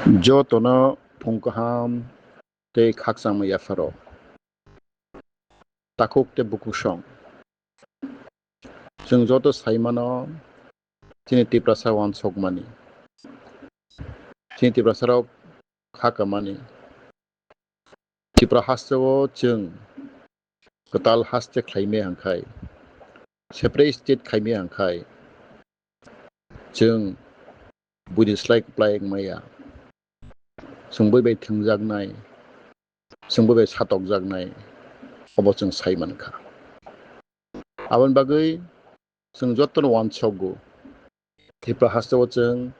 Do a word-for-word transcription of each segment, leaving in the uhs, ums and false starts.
Jotono phung kaham tei khakchangma yapharo. Takhuk tei bukhuk song. Chwng joto sai mano, chini Tiprasa wansokmani. Chini Tiprasarok kha kamani. Tipra hasteo chwng kwtal haste khlaimaya hwnkhe, separate state khaimaya hwnkhe, chwng buini slai kwplai wngmaya. Chwng bui bai thwngjaknai, chwng bui bai satokjaknai, obo chwng sai mankha. Aboni bagwi chwng jotono wansokgo, Tipra hasteo chwng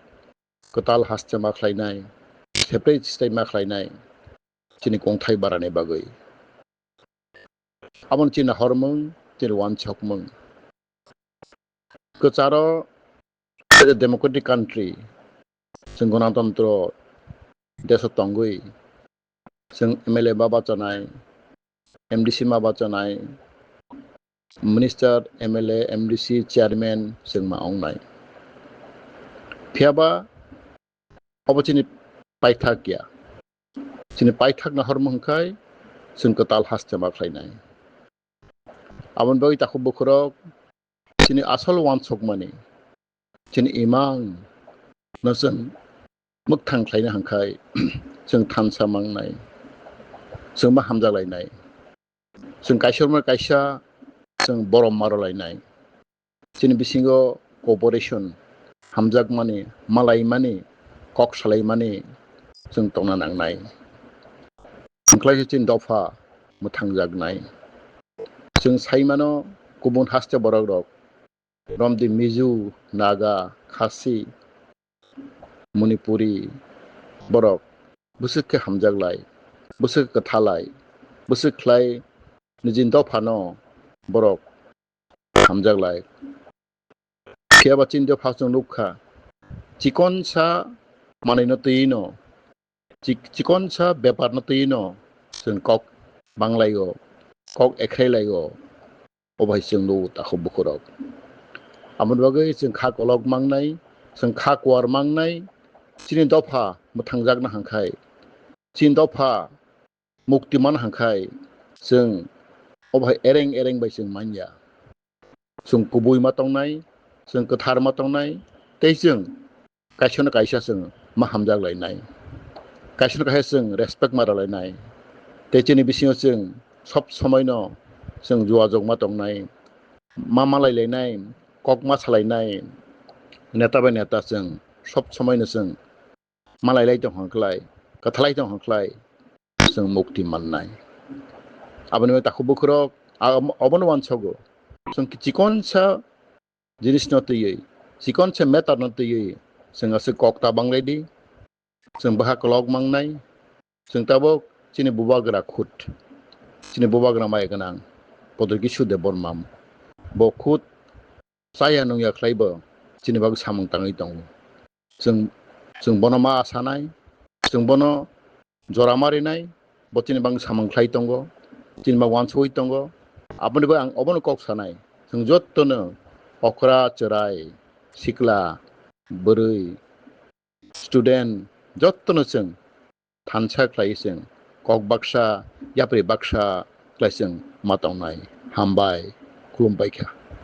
kwtal haste ma khlainai, separate state ma khlainai, chini kongthai barani bagwi. Aboni chini hormung, chini wansokmung. Kwcharo, as a democratic country, chwng gonatantro deso tongwi, chwng M L A ma bachanai, M D C ma bachanai, minister, M L A, M D C, chairman chwng ma wngnai. Phiyaba obo chini paithak ya. Chini paithakna hormung hwnkhe chwng kwtal haste ma khlainai. Aboni bagwi takhuk bukhurok chini asol wansokmani, chini imang no chwng mwkthang khlaina hwnkhe chwng thansa mangnai, chwng ma hamjak lainai. Chwng kaisa rwma kaisa chwng borom ma rwlainai. Chini bisingo cooperation, hamjakmani, malaimani, kok salaimani chwng tongna nangnai. Hwnkhe chini dopha mwthangjaknai. Chwng sai mano kubun haste borok rok, romdi Mizo, Naga, Khasi, Manipuri borok bwswk khe hamjaklai, bwswk kwthalai, bwswk khlai nijini dophano borok hamjaklai. Phiyaba chini dopha chwng nukha, chikonsa manwino twino, chik-, chikonsa beparno twino chwng kok banglaio, kok ekhrailaio. Obo hai chwng nukgo takhuk bukhurok. Aboni bagwi chwng kha kolok mangnai, chwng kha kuar mangnai, chini dopha mwthangjakna hwnkhe, chini dopha mukti man hwnkhe, chwng obo hai ereng ereng bai chwng manya. Chwng kubui ma tongnai, chwng kwthar ma tongnai, tei chwng kaisano kaisa chwng ma hamjak lainai, kaisano kaisa chwng respect ma rwlainai, tei chini bisingo chwng sob somoino chwng jogajog ma tongnai, ma malai lainai, kok ma salainai, neta bai neta chwng sob somoino chwng malai lai tong hwnkhlai, kwthalai tong hwnkhlai chwng mukti mannai. Aboni bagwi takhuk bukhurok, a-, obono uansogo, chwng chikonsa jinisno twiwi, chikonsa matterno twiwi chwng aswk kok ta banglaidi, chwng bwkha kolok mangnai, chwng tabuk chini bubagra khud, chini bubagra mai gwnang Prodyot Kishore Debbarma, bo khud chaya nungya khlaibo chini bagwi samung tangwi tongo. Chwng, chwng bono ma sanai, chwng bono jora ma rinai, bo chini bagwi samung khlai tongo, chini bagwi uansugwi tongo. Aboni bagwi ang obono kok sanai, chwng jottono okra, chwrai, sikla, bwrwi, student jottono chwng thansa khlai chwng kok baksa, yapri baksa khlai chwng ma tongnai. Hambai, khulumbai kha.